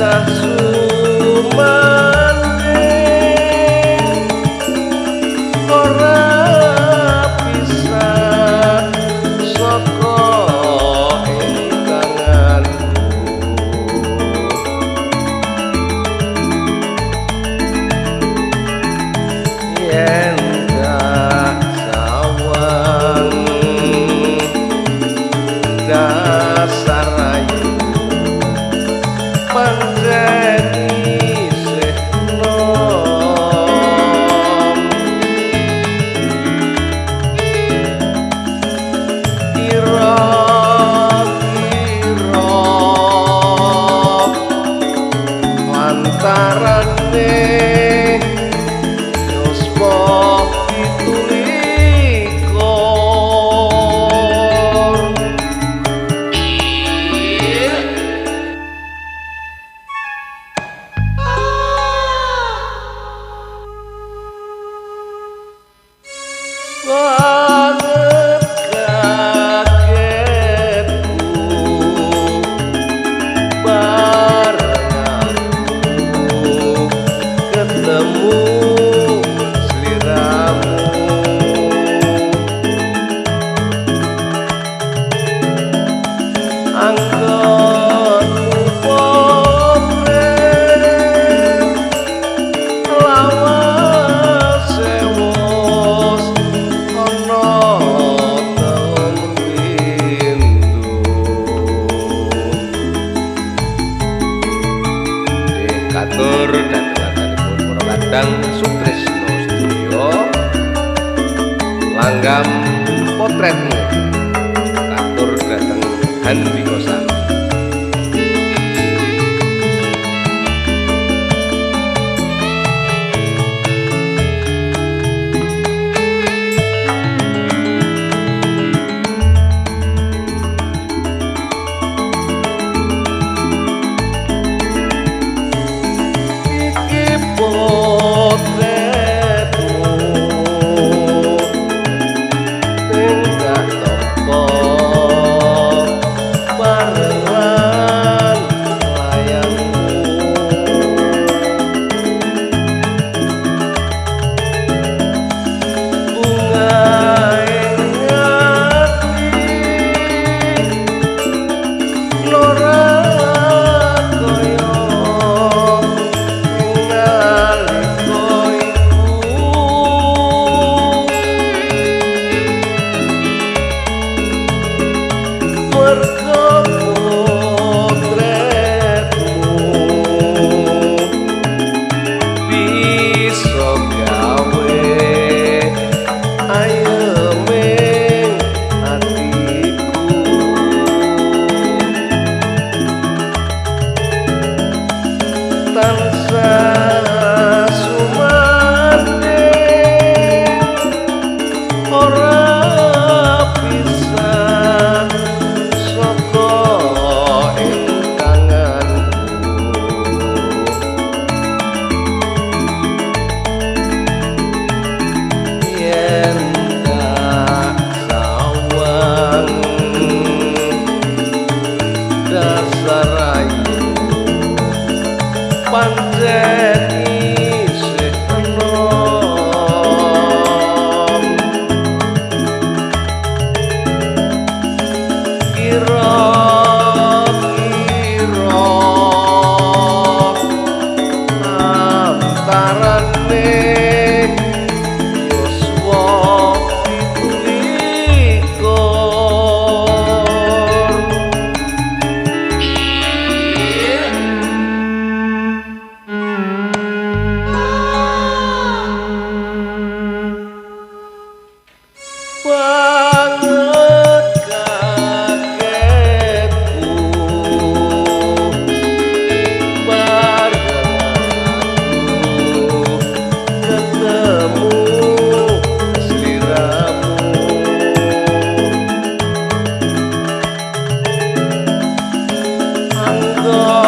Tansah sumandhing ora pisah saka ing tanganku. Yen tak sawang dasar ayu pancen isih nom. Kira-kira lantarane yuswa 27. Banget kagetku bareng aku ketemu sliramu. Anggonmu potret lawase wos ana telung pindho. Nggih, katur dhateng para kadang Sutrisno Studio langgam potretmu katur dhateng Handika Sari. Iki potretmu sing tak tampa bareng lan layangmu. Bunga ing ati ora kaya ing nalika iku. Mergo potretmu bisa gawe ayeming atiku. Tansah sumandhing ora pisah saka ing tanganku. Yen tak sawang dasar ayu pancen isih enom. Kira-kira antarane yuswa 27. Banget kagetku bareng aku ketemu sliramu. Anggonmu